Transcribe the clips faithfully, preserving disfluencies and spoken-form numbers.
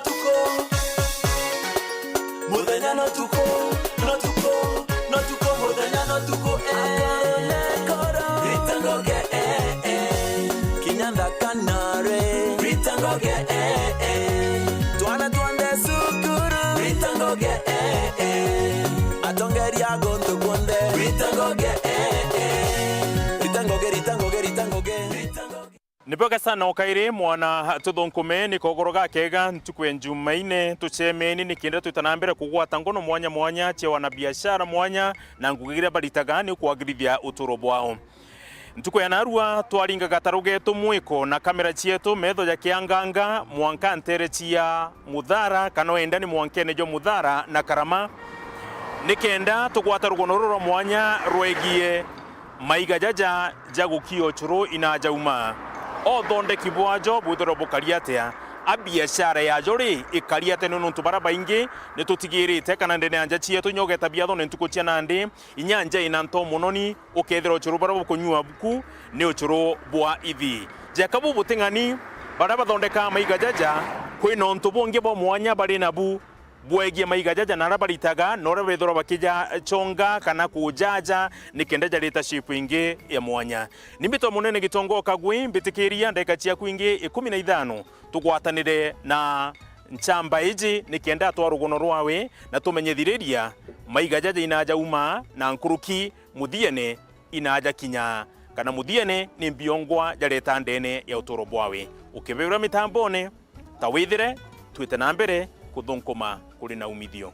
Tuko. Muthenya no tuko, no tuko, no tuko, muthenya no tuko, eh. Rita Ngoge, eh, eh. Kinya nthaka nare. Rita Ngoge, eh, eh. Twana twanthe cukuru. Rita Ngoge, eh, eh. Atongeria guntu gunthe. Rita Ngoge, eh, eh. Rita Ngoge, Rita Ngoge, Rita Ngoge. Rita Ngoge. Ni bwega sana o kairi mwana tuthunkume ni kogoro gakega ntuku ya Jumaine tucemeni ni kenda twita na mbere kugwata ngono mwanya mwanya cia wanabiashara mwanya na ngugi iria baritaga ni kwagirithia uturo bwao. Ntuku ya narua twaringa gataru getu mwiko na kamera cietu metho ja kianganga mwanka ntere cia Muthara kana wenda ni mwankene jwa Muthara na Karama ni kenda tugwata rugono ruru rwa mwanya rwegie maiga jaja ja gukia ucuru inajauma. Uthondeki bwajo bwithirwa bukari atia? A biashara yajo ri ikari atia? Ni nuntu bara baingi ni tutigirite kana ndene ya nja cietu inya ugeta biathone ntuku cia nandi, inya nja ina nto mono ni ukethira ucuru bara bukunyua buku ni ucuru bwa ithi. Jeka bu buting'ani, bara bathondeka maiga jaja kwina untu bungi bwa mwanya bari nabu bwegie maiga jaja na aria baritaga na uria bethirwa bakija chonga kana kujaja ni kenda jarita shape ingi ya mwanya. Ni mbitwa munene Gitonga Kagwe, mbitikiria ndagika ciaku ingi ikumi na ithano tugwatanire na nchamba iji ni kenda atwa rugono rwawe na tumenyethiriria maiga jaja inajauma na nkuruki muthiene inajakinya kana muthiene ni mbiongwa jareta ndene ya uturo bwawe. Ukibeura mitambone, ta withire twite na mbere kuthunkuma kuri na umithio.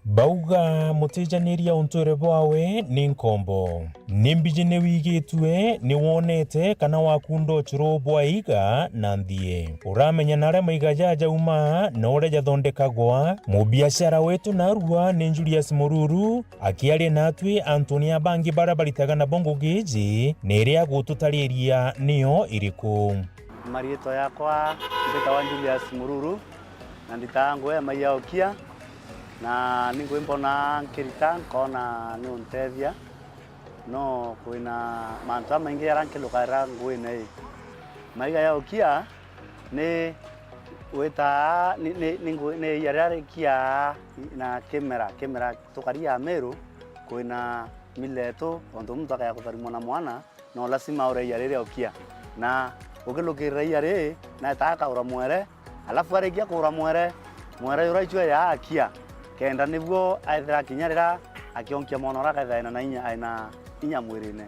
Bauga mutijaniria untwire bwawe ni nkombo. Ni mbiji ni wigitue, ni wonete kana wakunda ucuru bwa iga na nthie. Uramenya na aria maiga jajauma na uria jathondekagwa. Mubiashara wetu narua ni Julius Mururu, akiaria natwi antuni a bangi baria baritaga nabo ngugi iji, na iria agututariria niyo iriku. Mariitwa yakwa mbitawa Julius Mururu, na nditaga ngugi ya maiga ya ukia, na ni ngugi mbona nkirita, nkona ni untethia, no kwina mantu jamaingi jaria nkilukagira nguine ii. Maiga ya ukia ni witaa, ni, ni, ni ngu-, ni iria rikiaa na kimera, kimera tukari ya Meru, kwina mila yetu, ontu muntu akaya kutharimwa na mwana, no lasima aure iria riria ukia. Na ukilukirira iria riri, na etaa akaura mwere, alafu arikia kuura mwere, mwere uria icua ya akia, kenda niguo aethira kinya riria akionkia mwana uria akethira ena na inya, ena inya mwirine.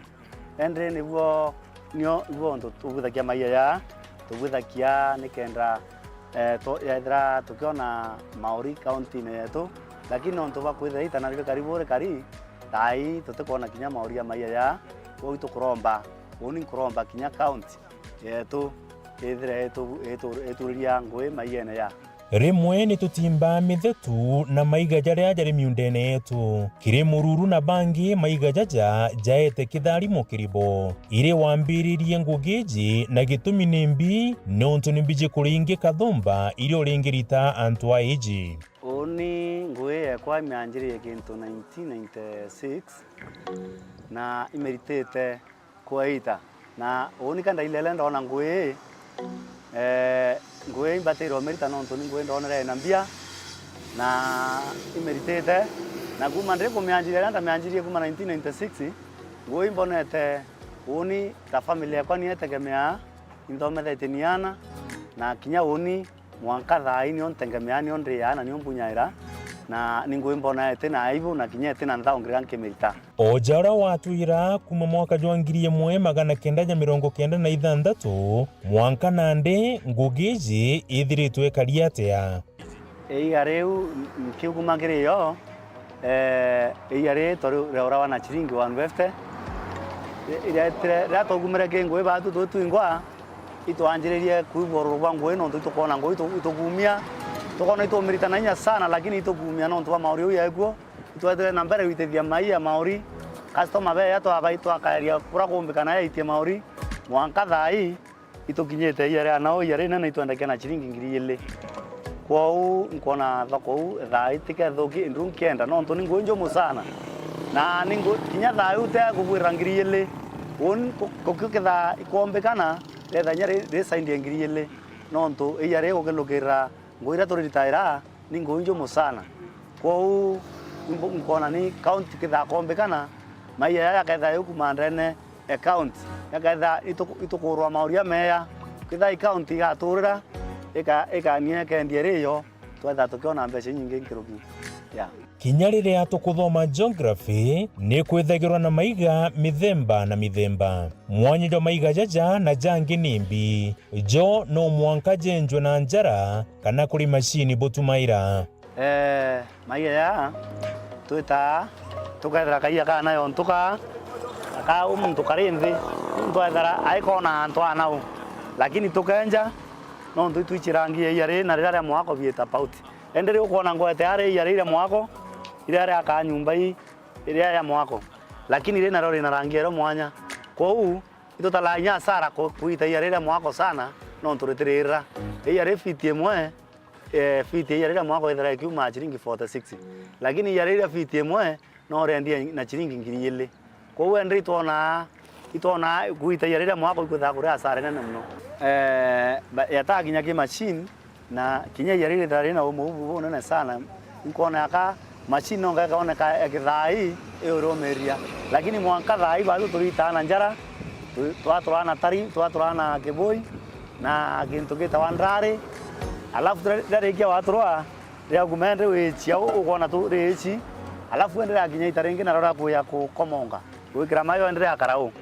Indi niguo, nio, niguo untu tubwithagia maiga jaa, tubwithagia nikenda, eh, tu-, yethira tukiona mauri kaunti-ini yetu, lakini nontu bwa kwithira itana riri karibu rikari, thaa ii tutikwona kinya mauri ja maiga jaa, kwou tukuromba, uuni nkuromba kinya kaunti yetu ithire itu-, itu-, ituriria ngugi maigene jaa. Rimwe ni tutimbaa mithetu na maiga jaria jari miundene yetu. Kiri Mururu na bangi, maiga jaja jaete kitharimo kiri bo. Iri wambiririe ngugi iji, na gitumi ni mbi, niuntu ni mbiji kuringi kathumba iria uringirita antu a iji. Uuni ngugi yeekwa imianjiririe kintu nineteen ninety-six, na imiritite kwa ita. Na uuni ka ndailele ndoona ngugi ii, eh, ngugi ii imbatire umirita nontu ni ngugi ndoonere ina mbia, na imiritite. Na kuuma ndiri kumianjiria, riria ndamianjirie kuuma nineteen ninety-six, ngugi ii mbonete uuni ta family yeekwa ni itegemeaa, inthomethetie ni aana, na kinya uuni mwanka thaa ii nio ntegemeaa, nio ndiaa na nio mbunyaira, na ni ngugi mbonaa iti na aibu na kinya iti na nthaungirira nkimirita. O ja uria watwira, kuuma mwaka jwa ngiri imwe magana kenda ja mirongo kenda na ithantatu, mwanka nandi, ngugi iji ithiritwe ikari atia? Iiga riu nkiuguma kiri yo, eh, iiga riri twari riaurawa na ciringi one fifty. Riria twaugumire ki ngugi baatu twi twingwa, itwanjiririe kuigua ururu bwa ngugi nontu itukwona ngugi itu-, itukuumia. Tukoona ituumirita na inya sana, lakini itukuumia nontu bwa mauri jau yaikuo. Itwetire na mbere gwitithia mai ya mauri, customer beeja twabai twakaeria kuria kuumbikana yaitie mauri, mwanka thaa ii itukinyite iria ria nao, iria rinene itwendekia na ciringi ngiri igiri. Kwou nkwona thoko uu thaa ii tikethuki, indu nkienda, nontu ni ngugi njumu sana. Na ni ngu-, kinya thaa ii utia kubwira ngiri igiri, uu ni ku-, gukio kithaa ikwombikana, Rethania ri, ri saindi ya ngiri ili, nontu A R A gukilukirira ngui iria turiritaira ni ngui njumu sana. Kwou, nkwona ni county kithakombikana, maia yaya yakethira yukuma ndene e county, yakethira ituku, itukurwa mauria meya, kethira i county igaturira, ika, ikania ikendia iri yo, twethira tukiona mbeca inyingi nkiruki. Yeah. Kinya riria tukuthoma geography, ni kwithagirwa na maiga mithemba na mithemba. Mwanya jwa maiga jaja na jangi nimbi? Jo no mwanka jenjwe na njara kana kuri macini butumaira? Eh, maiga ya twitaa, tukethira kaiga kana yontuka, aka muntu kari nthi, muntu ethira aikona antu anau. Lakini tukenja, nontu itwichirangia iari na riria ria mwako biita pauti. Indi riu ukwona ngwete ari iari ria mwako, iria riakaa nyumba ii, iria ya mwako. Lakini ri nario rina rangi erio mwanya. Kwou, itutaraga inya asara ku, kuita iari ria mwako sana, nontu ritiririra. Iari fiti imwe, eh, fiti iari ria mwako ithira ikiuma chiringi forty six. Lakini iari ria fiti imwe, no urendia na chiringi ngiri ili. Kwou ende itwonaa, itwonaa gwita iari ria mwako ikwithaga kuri asara inene mono. Eh, ba, yatakinya ki machine, na kinya iari rithira rina umu bubu bunene sana, inkwona yaka machine nonga ikaoneka ikithaai iuriumiria. Lakini mwanka thaai batu turitaa na njara, tu, twaturaa na tari, twaturaa na kibui, na gintu gitawa ndrari. Alafu rira, ririkia waturwa, riauma ende wichia u, ukwona tu riichi, alafu ende riakinya ita ringi nario ria kuya kukomonga, gwikira mayo ende riakara u.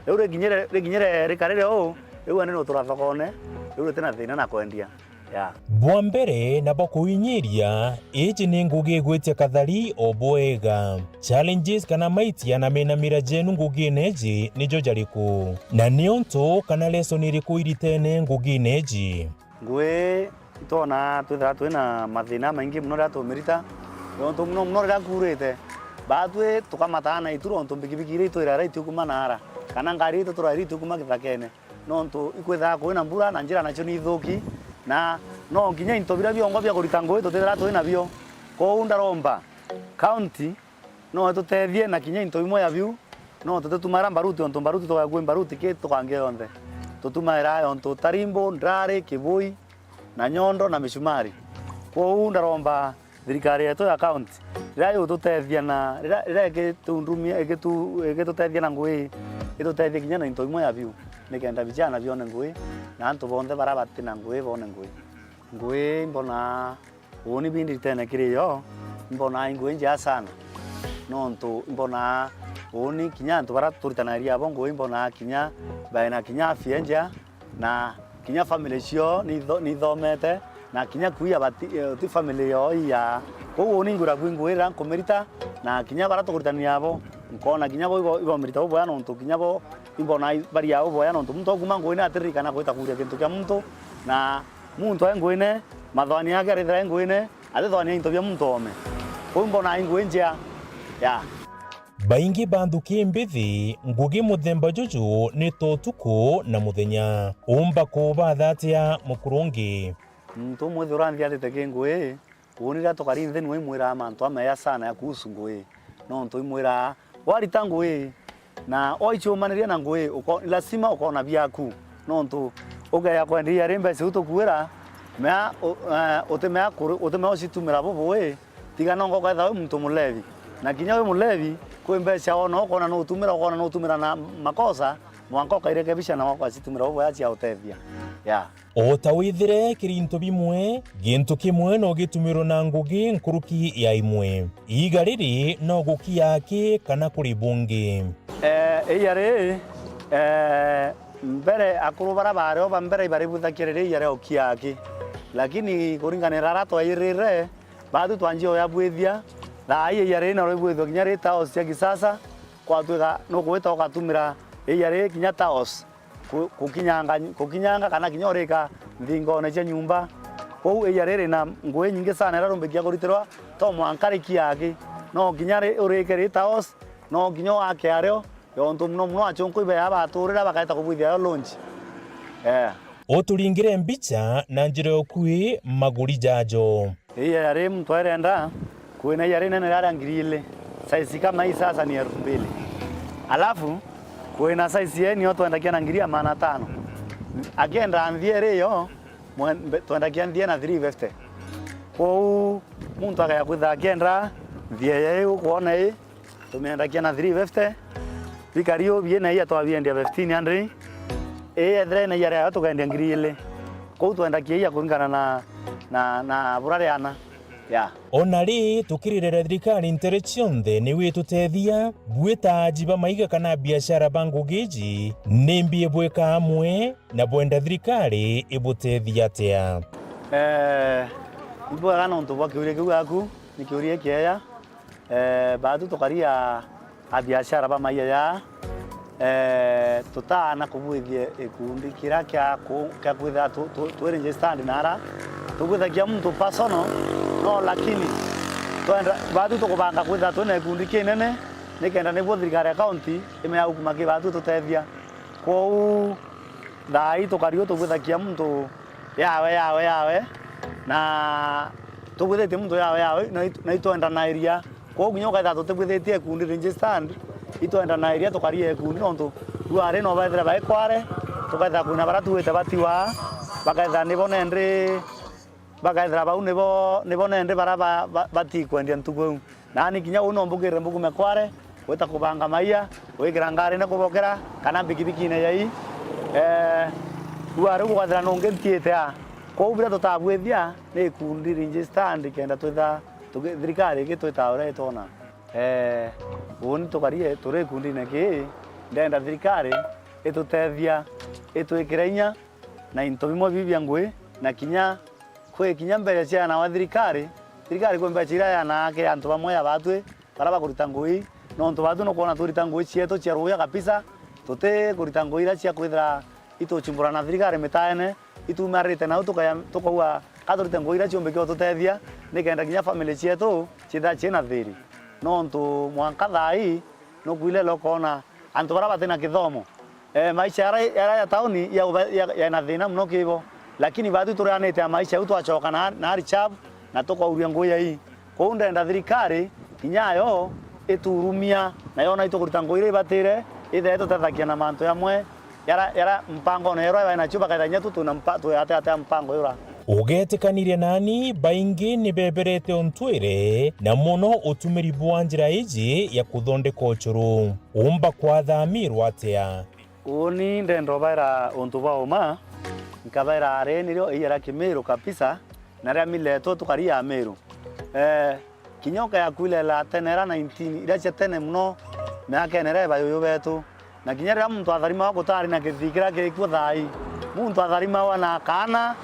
Riu rikinyire, rikinyire rikarire u, riu ende nutura thokone, riu ritina thina na kwendia. Yeah. Bwa mbere na bwa kuinyiria, iji ni ngugi igwitia kathari o bwega. Challenges kana maitia na minamira jenu ngugine iji nijo jariku? Na ni untu kana lesson iriku iritene ngugine iji? Ngui itwona twithira twina mathina maingi mono riria tumirita, nontu mono mono riria kuurite, batwi tukamataa na itu, nontu mbikibiki iria itwiraira itiukuma naara, kana ngari itu turaira itiukuma kithakene, nontu ikwithaga kwina mbura na njira nacio ni ithuki, na no kinya into biria biongwa bia kurita ngui tutithira twinabio. Kwou ndaromba county no itutethie na kinya into bimwe ya biu, no tutitumaira mbaruti, ontu mbaruti tugakua mbaruti ki tukangia yonthe. Tutumaira ontu tarimbo, ndrari, kibui, na nyondo na micumari. Kwou ndaromba thirikari yetu ya county, riria yututethia na riria, riria igitundumia, igitu, igitutethia na ngui, itutethie kinya na into bimwe ya biu, nikenda vijana bione ngui, na antu bonthe baria batina ngui bone ngui. Ngui imbonaa uuni bindiritene kiri yo, imbonaa i ngui njega sana. Nontu imbonaa uuni kinya antu baria turitanagiria abo ngui, imbonaa kinya baina kinya afya njega, na kinya family cio ni itho-, ni ithomete, na kinya kuia bati, eh, ti family yoo iyaa. Kwou uuni ingwira bwi ngui riria nkumirita, na kinya baria tukuritania abo, nkona kinya bo ibo, ibomirita buboya, nontu kinya bo imbonaa i, baria buboya, nontu muntu aukuma nguine atiririkana gwita kuuria kintu kia muntu, na muntu ai nguine, mathwani yake arithira ai nguine, atithwania into bia muntu oome. Kwou imbonaa i ngui njea. Yeah. Baingi ba nthuki mbithi, ngugi muthemba juju ni ta utuku na muthenya. Umba kubatha atia mukurungi? Muntu umwe ethira uranthi atite ki ngui, uuni riria tukari nthi niwe imwiraa mantu ameya sana ya kuhusu ngui. Nontu imwiraa, warita ngui, na waichumaniria na ngui, uko-, lazima ukona biaku. Nontu ukeya kwendia iari mbeca iu tukuira, mea, u-, eh, utimea kuru-, utimea ucitumira bubui, tiga nonga ukethira wi muntu mulevi. Na kinya wi mulevi, kwi mbeca wona ukona nutumira, ukona nutumira na makosa, mwanka ukairekebisha na ugacitumira bubui cia utethia. Yeah. O ta withire kiri into bimwe, gintu kimwe no gitumirwe na ngugi nkuruki ya imwe. Iiga riri no gukia aki kana kuri bungi? Eh, iiga riri, eh, mbere akuru baria baari o ba mbere ibaributhakia riria iiga ria gukia aki. Lakini kuringanira aria twairire, baatwi twanjie uyabwithia, thaa ii iiga riri naro ibwithua kinya ri tiles cia kisasa, kwatwika nukugwita ugatumira iiga riri kinya tiles. Ku-, kukinyanga, kukinyanga kana kinya urika nthingone cia nyumba. Kwou iiga riri na ngui nyingi sana iria rumbikia kuritirwa, to mwanka rikia aki. No kinya ri-, urike ri tiles, no kinya wake ario, yontu muno muno achunku ibeya baturira bakaeta kubwithia yo launch. Eh. Uturingire mbicha na njira ukui maguri jajo. Iiga ria ri muntu airenda, kwina iiga rinene riria ria ngiri ili, size kama hii sasa ni elfu mbili. Alafu, kwina size yeni yo twendagia na ngiri ya maana tano. Akienda nthia iri iyo, mwe-, mbe-, twendagia nthia na three fifty. Kwou muntu akaya kwitha akienda nthia ya ii ukwona ii, tumiendagia na three fifty. Bikari uu biina iya twabiendia fifteen hundred. Ii ethira ina iya riayo tukendia ngiri ili. Kwou twendagia iya kuringana na, na, na burariana. Ya. Ona ri, tukiririra thirikari ntere cionthe niwe itutethia, bwi ta aji ba maiga kana biashara ba ngugi iji, nimbi ibwika amwe na bwenda thirikari ibutethia atia? Eh, ibwega nontu bwa kiuria kiu giaku, ni kiuria kieya. Eh, baatu tukaria a biashara ba maiya ya, eh, tutaana kubwithia gikundi kiria kia ku-, kia kwithira tu-, tu-, twi registered nara. Tubwithagia muntu personal, no lakini twenda, baatu tukubanga kwithira twina gikundi kinene, nikenda nibuo thirikari ya county imenya gukuma ki baatu tutethia. Kwou thaa ii tukari uu tubwithagia muntu yawe, yawe, yawe, na tubwithitie muntu yawe, yawe, na itu-, na itwendanairia. Kwou kinya ukaithira tutibwithitie ikundi registered, itwendanairia tukaria ikundi, nontu riu ari no bethira bai kware, tukaithira kwina baria tuite batiwaa, bakaithira nibo nendi, bakaithira bau nibo, nibo nendi baria ba, ba, batikwendia ntuku iu. Naani kinya uu no mbukirire mbukume kware, gwita kubanga maiya, gwikira ngarine kubokera, kana mbikibikine yai. Eh, riu ari ukaithira nungi ntiite a. Kwou biria tutabwithia ni ikundi registered kenda twitha tugi-, thirikari igitwita uria itwona. Eh, uuni tukari turi ikundine kii, ndenda thirikari itutethia, itwikire inya na into bimwe bibi bia ngui, na kinya kwi kinya mbeca ciaeanagwa thirikari, thirikari kwi mbeca iria yaeanaga kiri antu bamwe ya baatwi, baria bakurita ngui, nontu baatwi nukwona turita ngui cietu cia ruuya kabisa, tuti kurita ngui iria cia kwithira ituchumbura na thirikari mitaene, ituumarite nau tukaya-, tukauga ka turite ngui iria ciumbikia ututethia, nikenda kinya family cietu ciithira ciina thiiri. Nontu mwanka thaa ii, nukwilele ukoona antu baria batina kithomo. Eh, maisha yara, yara ya tauni ya uba-, ya, yena thina mono kibo. Lakini baatwi turianite a maisha jau twacoka na, na reserve na tukauria ngui yai. Kwou ndenda thirikari kinya yo iturumia, na yona itukurita ngui iria ibatire, ithe itutethagia na mantu jamwe yara, yara mpangone yero bai nacio bakaitha kinya tu twina mpa-, twi ate ate ya mpango yura. Ugetikaniria nani, baingi ni beberete untwire, na mono utumiri bwa njira iji ya kuthondeka ucuru. Umba kwathamirwa atia? Uuni ndenda ubaira untu bwa uma, nkabaira ari nirio iyara Kimiru kabisa, na ria mileto tukaria Miru. Eh, kinya ukaya kwilela tene ira nineteen, iria cia tene mono, miakene iria ibayuyu betu. Na kinya riria muntu atharimagwa gutaari na kithii kiria kiri kuo thaai. Muntu atharimagwa na kaana,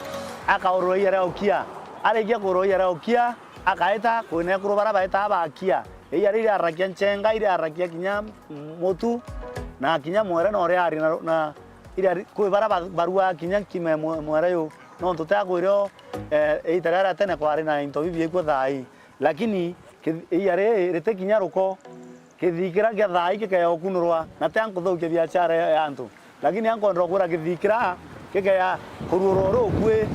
akaururwa iya ria ukia. Arikia kururwa iya ria ukia, akaita kwina ekuru baria baitaga bakia. Iya riria iraaragia nchenga, iraaragia kinya mutu, na kinya mwere no riari na, na iria ri-, kwi baria ba-, baruaga kinya nkima ya mwe-, mwere yu. Nontu tia kwirio, eh, iita riria ria tene kwari na into bibi ikuo thaai. Lakini kithi-, iya riri riti kinya ruko, kithii kiria kia thaai gikaya ukunurwa, na tia nkuthukia biachara ya, ya antu. Lakini ankwenda ukwira kithii kiria gikaya kuruurwa uri ukui,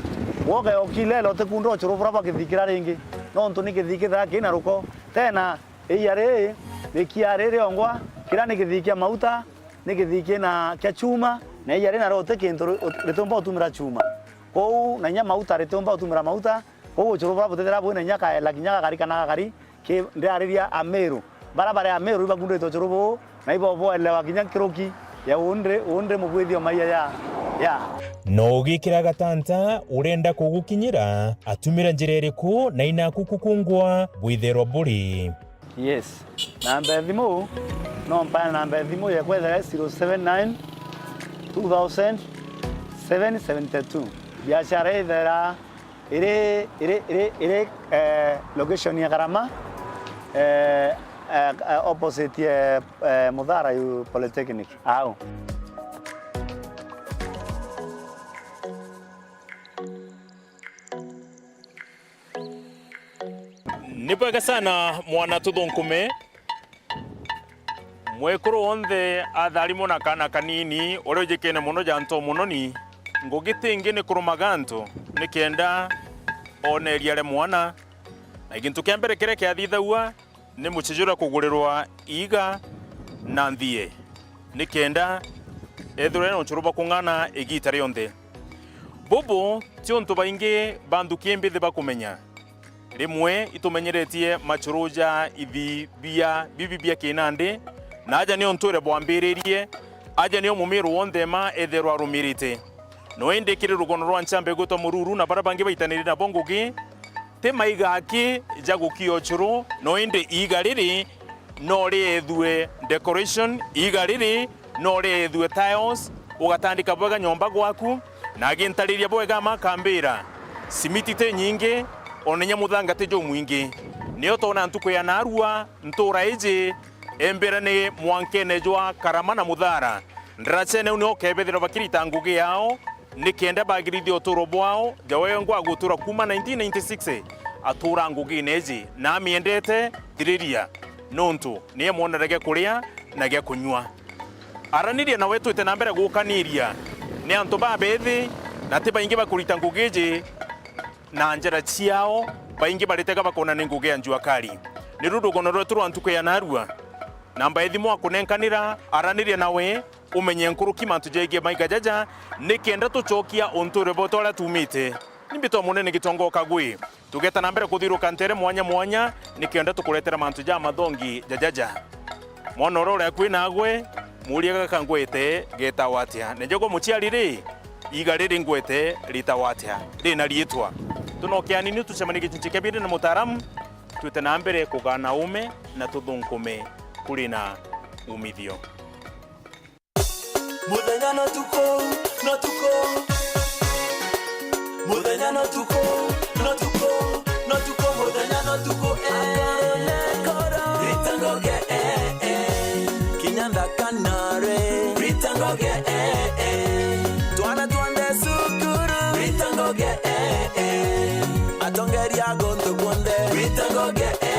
woke ukilele utikunda ucuru buria bwa kithii kiria ringi, nontu ni kithii kithaa kina ruko. Tena iya riri rikia riri riongwa, kiria ni kithii kia mauta, ni kithii kina kia chuma, na iya riri nario uti kintu ri-, ut-, ritiumba utumira chuma. Kwou na inya mauta ritiumba utumira mauta, Kwou ucuru buria butithira bwina inya kaela kinya gakari kana gakari, ki-, ndiariria Amiru. Baria bari Amiru ibakundite ucuru buu, na ibo boelewa kinya nkuruki ya undi, undi mubwithio maiya ya, ya. No ugikira gatanta urenda kugukinyira, atumira njira iriku na inaku kukungwa bwitherwa buri? Yes. Namba ya thimu, no mpana namba ya thimu ya kwethera zero seven nine two thousand seven seventy two. Biashara ithera iri, iri, iri, iri, eh, location ya Karama, eh, eh, eh, opposite, eh, eh, Muthara yu Polytechnic. Au. Ni bwega sana mwana tuthunkume. Mwekuru wonthe atharimwo na kaana kanini, uria ujikene mono ja nto mono ni, ngugi ti ingi ni kurumaga antu, ni kenda oneria aria mwana. Na gintu kia mbere kiria kiathithagua ni mucii juria kugurirwa iiga na nthie, ni kenda ethirwe na ucuru bwa kung'ana igiita rionthe. Bubu ti untu baingi ba nthuki mbithi bakumenya. Rimwe itumenyeretie macuru ja ithi bia bibi bia kinandi, na aja nio ntuire bwambiririe, aja nio mumiru wonthe ma etherwa arumirite. No indi kiri rugono rwa nchamba igwitwa Mururu na baria bangi baitaniri nabo ngugi, ti maiga aki ja gukia ucuru, no indi iiga riri no riethue decoration, iiga riri no riethue tiles, ugatandika bwega nyomba gwaku, na agintariria bwega ma akambira, simiti ti nyingi, ona inya muthanga ti jumwingi. Nio twona ntuku ya narua, ntura iji embira ni mwankene jwa Karama na Muthara. Ndaracene u nio ukebethirwa bakirita ngugi yao, nikenda bagirithie uturo bwao, ja wengwa gutura kuma nineteen ninety-six, atura ngugine iji, na amiendete thiriria, nontu nie mwonere gia kuria na gia kunyua. Aranirie nawe twite na mbere gukaniria, ni antu babethi, na ti baingi bakurita ngugi iji na njira ciao, baingi baritega bakona ni ngugi ya njua kari. Ni ru rugono rwetu rwa ntuku ya narua, namba ya thimu akunenkanira, aranirie nawe, umenye nkuruki mantu jegie maiga jaja, nikenda tucokia untuure bwetu aria tuumite. Ni mbitwa munene Gitonga Kagwi. Tugeta na mbere kuthiuruka ntere mwanya mwanya, nikenda tukuretera mantu ja mathongi jajaja. Mwana uria uri akui nagwe, muurie gaka ngwete getawa atia? Na njagwa muciari ri, iiga riri ngwete ritawa atia? Rina riitwa? Tunoke anini tucemanie gicunci kia biri na mutaaramu, twite na mbere kugana ume na tuthunkume kuri na umithio. Muthenya na tuku, na tuku. Muthenya na tuku, na tuku, na tuku, muthenya na tuku, eh. Rita ngoge, eh, eh. Kinya ndakanare. Rita ngoge, eh, eh. Twana twande cukuru. Rita ngoge, eh, eh. Atongeria gontu kuonde. Rita ngoge, eh,